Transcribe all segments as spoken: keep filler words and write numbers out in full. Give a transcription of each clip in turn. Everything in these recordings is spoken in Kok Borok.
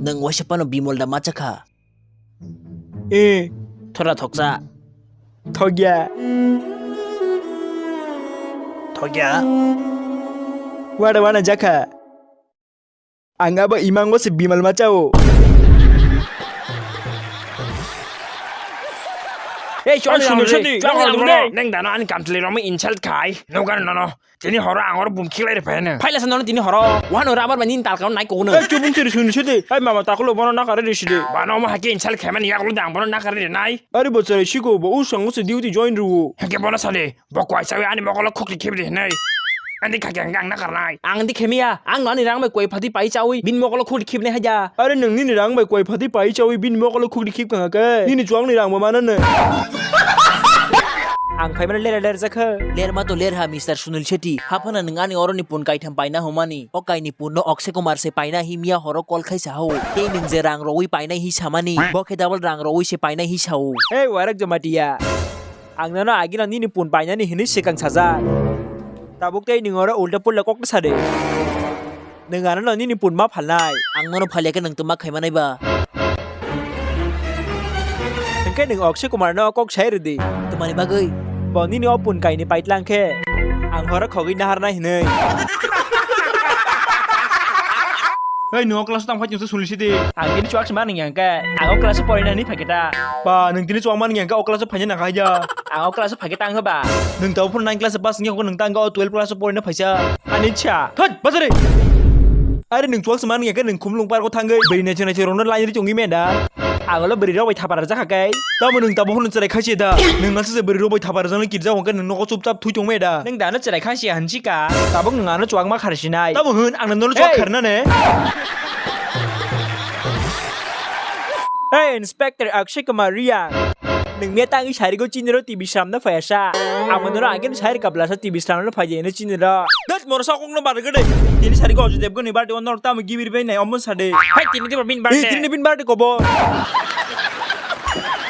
Nwng waisa phano Bimal da ma chakha? Eh, thora thoksa. Thokya. Thokya. Wada wana jakha. Ang abo imango se Bimal ma chao. Ei, chwng Ei, sunu sunu sunu, sunu, chwng sunu sunu. Neng dano ani kamchwlwi romwi insult khai. Nogar nono. Tini horo ang oro bum khiklai rw phai nw. Phaila sa nono tini horo. Wano rabar mani tal kaun nai kono. Ei, chubung siri sunu sidi. Ei, mama, takulo bono nakare de sidi. Bano omo hake insult khaimani yakulo dang bono nakare de nai. Ari bo chwrai siko bo usang use duty join rwo. Hake bono sadi. Bo kwai sawi ani mokolo khukri khibidi hinai. Ani khake ang ang nakarnai. Ang di khemiya. Ang no ani rang bai kwai phati pai chawi. Bin mokolo khukri khibnai haja. Are nang nini rang bai kwai phati pai chawi bin mokolo khukri khib kang ke. Nini chuang ni rang bo mana ne. Ang phaimani lera ler jakha. Ler ma to ler ha, Mister Sunil Shetty. Haphana nang ani oro ni pun kaitham paina humani. O kaini pun no Akshay Kumar se paina himya horo call khai sa ho. Tei nang je rang rowi paina hi samani. Bo khe double rang rowi se paina hi sao. Hey, Warak Jamatia. Ang nono agino nini pun painani hinwi swkang sajak. Tabuk tei nwng oro ulta pulta kok sa de. Nwng ano no nini pun ma phalnai. Ang nono phalia khe nwng tma khaimanai ba? Hwnkhe nwng Akshay Kumar no kok sai rwdi. Tmani bagwi? Bo nini o pun kaini paitlang khe ang horo khogwi naharnai hinwi. Hei, nwng o class o tang phai chwngsa suli sidi. Ang tini chuak se mani yang khe, ang o class o porinani phai khe ta. Ba, nwng tini chuak mani yang khe o class o phaina nang kha ya. Ang o class o phai khe tang khe ba. Nwng tabo phano nine class o pass wngya khe nwng tang khe o twelve class o porina phaisa. Ani cha. Thot, bajare. Are nwng chuak se mani yang khe nwng khumlung park o thangwi bwrwi naithok naithok rokno line ri chongwi meda. Ang olo bwrwi rok bai thapar rwjak kha khe. Tamo nwng tabo phano chwrai khaisi da. Nwng nasa se bwrwi rok bai thapar rwjakno kirjak hwnkhe nwng nogo chupchap thui tongmaya da. Nwng dano chwrai khaisi hinsi ka. Tabuk nwng ano chuak ma kharsinai. Tamo hwn ang nono chuak Hey! kharna ne. Hey, Inspector Akshay Kumar Riya. Nwng miya tangwi sarigo chini ro T V sramna phaya sa. Amo nono agin sari kabla sa T V sramna phaya ino chini ro. Dat moro sa kongno bar gede. Tini sarigo Ajay Devgan ni birthday on norok tamo gibir bai nai omon sade. Hai tini tiba bin Hey, birthday. Tini bin birthday kobo.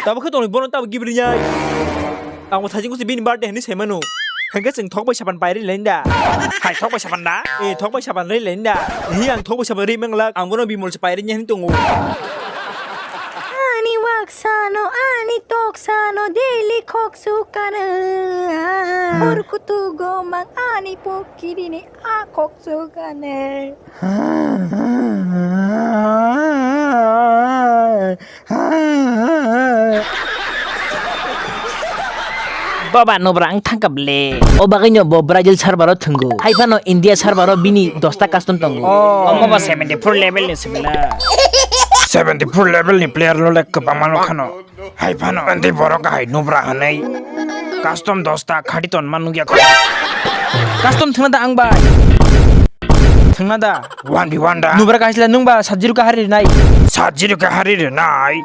Tabo khe tongni bono tabo gibri nyai. Ang bo thajing kusi bini birthday hinwi sai mano. Hwnkhe chwng thok bai sapan pairi lain da. Hai thok bai sapan da? Eh, thok bai sapan ri lain da. Hi ang thok bai sapan ri manglak, ang bono bimol se pairi nya hinwi tongo. Ani waksano, ani toksano, daily khok sukano. Hor kutugo mang ani pokiri ni a khok sukane. Baba nobra ang thangkap le. O bagwi no bo Brazil server o thwngo. Hai phano India server o bini dosta custom tongo. Oh. Omo ba seventy four level ni sibila. Seventy four level ni player lo le kwbangma no khano. Hai phano, andi borok hai nubra hanai. Custom dosta khati ton man nugya kho. Custom thwngna da ang bai. Thwngna da. One v one da. Nubra kaisla nung ba sajiro ka hari nai. Sajiro ka hari nai.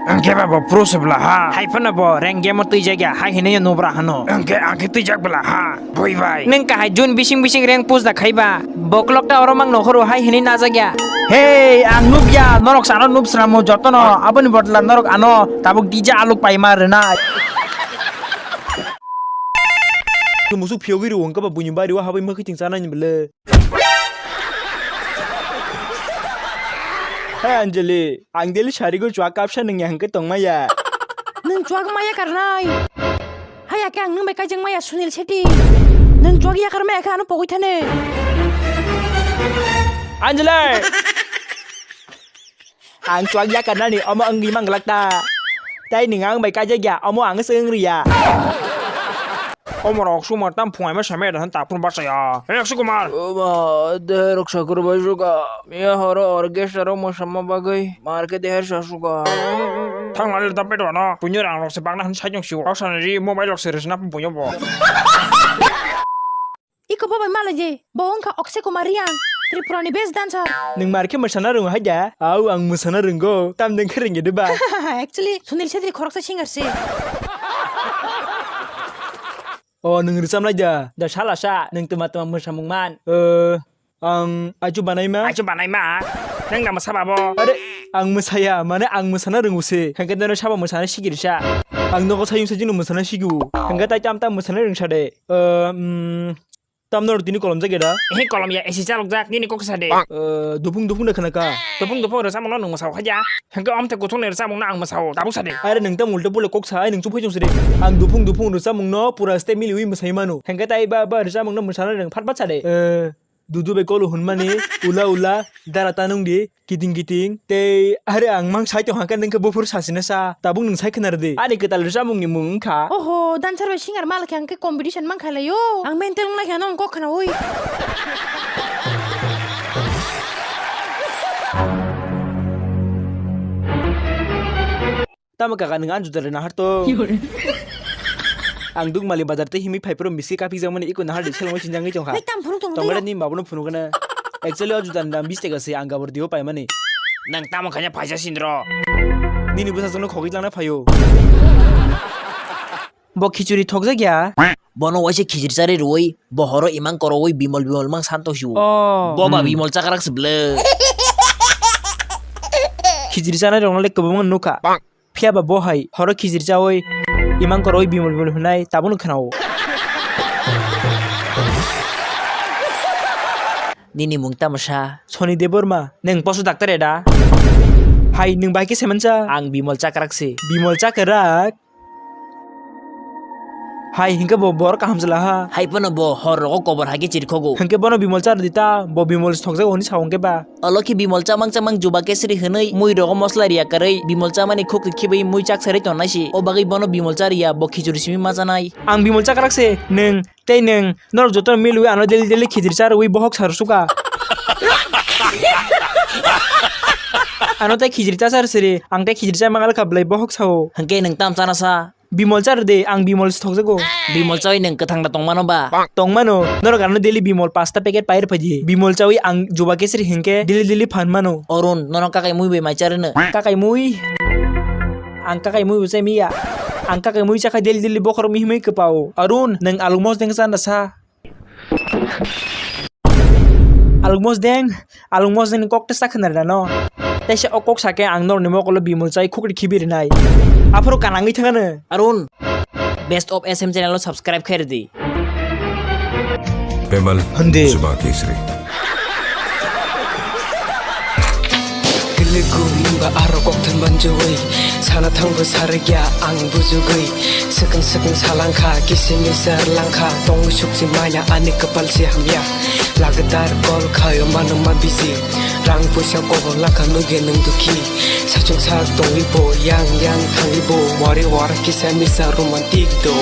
Angke ba bo pro sebla ha. Hai phano bo rank game o twi jagya. Hai hinai nubra hano. Angke, angke twi jak bla ha. Boi bai. Neng kahai jun bising bising reng push da khaiba. Boklok ta oro mang nokhoro hai hinwi najak ya. Hey, ang nukya, norok sano nub sramo jotono. Aboni bodla norok ano tabuk D J aluk paima rwna. Musuk phiyogwi rw wngkha ba buini bari o habwi mwkhwi ting chanai ni bwle. Hey Anjali, ang daily sarigo chuak kapsa nungya hwnkhe tongmaya. Nwng chuak maya karnai. Haya khe ang nwng bai kaijak maya Sunil Shetty. Nwng chuak yakar maya khe ano pogwi thani. Anjali! Ang chuak yakar nani omo wngwi manglak ta. Tai nwng ang bai kaijak ya, omo ang se wng riya. Omo rok sumar tam phungai ma samai da ta phun basa ya. Hey Akshay Kumar. Oba, de rok sakur bai suka. Miya horo orchestra rok mosamma bagwi market de her sasuka. Thang lale da pedo no. Punyo rang rok se bagna han sai jong siwo. Rok sana ri mobile rok se resna punyo bo. Iko bo bai malai je. Bo wngkha Akshay Kumar Riang, Tripura ni best dancer. Nwng mar khe mwsana rwngo hai da? Au, ang mwsana rwngo. Tam deng khe rwngya de ba? Actually, Sunil Chhetri khoroksa singer se. O, nwng rwchapnai da? Da sala sa, nwng twma twma mwsamung man. O, ang aichu banaima. Aichu banaima? Nwng da mwsa babo? Are, ang mwsaya, mane ang mwsana rwngo se. Hwnkhe nono sabo mwsana sikirisa. Ang nogo sayung sajino mwsana sigo. Hwnkhe tai tam tam mwsana rwngsa de. O, mm, Tamno rok tini kolom jak ya da? Ehe, kolom ya, esi chalok jak, nini kok sa de. Eh, dupung dupung da khna ka. Dupung dupung rwchapmung no nwng mwsao khaja. Hwnkhe omte kuthung ni rwchapmung no ang mwsao, tabuk sa de. Are nwng tamo ulta pule kok sa, ai nwng chumphai chungsi de. Ang dupung dupung rwchapmung no pura step miliwi mwsai mano. Hwnkhe tai ba, ba rwchapmung no mwsana nwng phat phat sa de. Eh, dudu bai kolo hwnmani, ula ula, dara ta nung di. Kiting kiting, tei are ang mang sai tong hangkhe nwng khe buphuru sasina sa, tabuk nwng sai khna rwdi. Ani kwtal rwchapmung ni mung wngkha. Oho, dancer bai singer mal khe ang khe competition mang khailai o. Ang mental wngna khe ano kok khna oi. Tamo kaka nwng ani juda rwna harto. Ang duk mali bazar tei himwi phai phuru miski kaphi jakmani iko nahar di selengwi sinjangwi tongkha. Hai tam phunuk tong. Tongmani ni mabuno phunukna. Actually o juda ni dam bish taka se ang gabor dio paimani. Nang tamo khanya phaisa sindro. Nini bwsajwkno khogwi tlangna phaio. Bo khichuri thokjak ya. Bono waisa khichuri charwi rwui bo horo imang koroi bimol bimol mang santo hiu. Oh. Bo ba bimol chakrak se bwle. Khichuri chanai rokno le kwbangma nukha. Phiya ba bo hai horo khichiri chawi imang koroi bimol bimol hwnai tabukno khwnao. Nini mung tamo sa? Soni Debbarma, nwng poso doctor eda? Hai, nwng bai khe semansa? Ang Bimol Chakrak se. Bimol Chakrak? Hai, hinkhe bo bor kaham jala ha. Hai phano bo hor rogo kobor hai khe chirkhogo. Hinkhe bono Bimol Chakrak di ta, bo Bimol thokjago hwnwi sao hinkhe ba. Olo khe Bimol chamang chamang juba kesri hwnwi mui rogo mosla riya kwrwi Bimol chamani khuk rikhibai mui chak serwi tongnai si. O bagwi bono Bimol cha riya, bo khichuri simi ma chanai. Ang Bimol Chakrak se, nwng tei nwng norok jotono milwi ano daily daily khichiri cha rwui bohok sa rwsukha. Ano tei khichiri cha sar siri, ang tei khichiri cha mangal kha bwlai bohok sao. Hinkhe nwng tam chana sa? Bimol cha rwdi, ang Bimol se thokjago. Bimol chawi nwng kwthang da tongmano ba? Tongmano, norok ano daily Bimol pasta packet pai rwphaidi. Bimol chawi ang juba kesri hinkhe daily daily phan mano. Arun, nono kakai mui bai mai cha rwno? Kakai mui? Ang kakai mui bo chai miya. Ang kakai mui chakha daily daily bokhorok mihimwi kwpao. Arun, nwng aluk mosdeng chana sa? Aluk mosdeng, aluk mosdeng ni kok tesa khna rwna no. Teisa o kok sake ang norokni mokolo Bimol chai khukri khibi rwnai. Aphuru kanangwi thangano. Arun, Best of S M channel no subscribe khairdi. Pemal Hande. Zuba Kesri. Kiliku nungba aro kok than banjui. Sana thangbo sarigya ang bujugui. Sekeng sekeng salangkha, kisi misar langkha. Tongwi sukchi maya ani kapal si hamya. Lagdar kol khayo mano ma busy. Rang puisa kobor lakha nuge nung dukhi. Sachung sak tongwi bo, yang yang thangwi bo. Wari war kisa misa romantic do.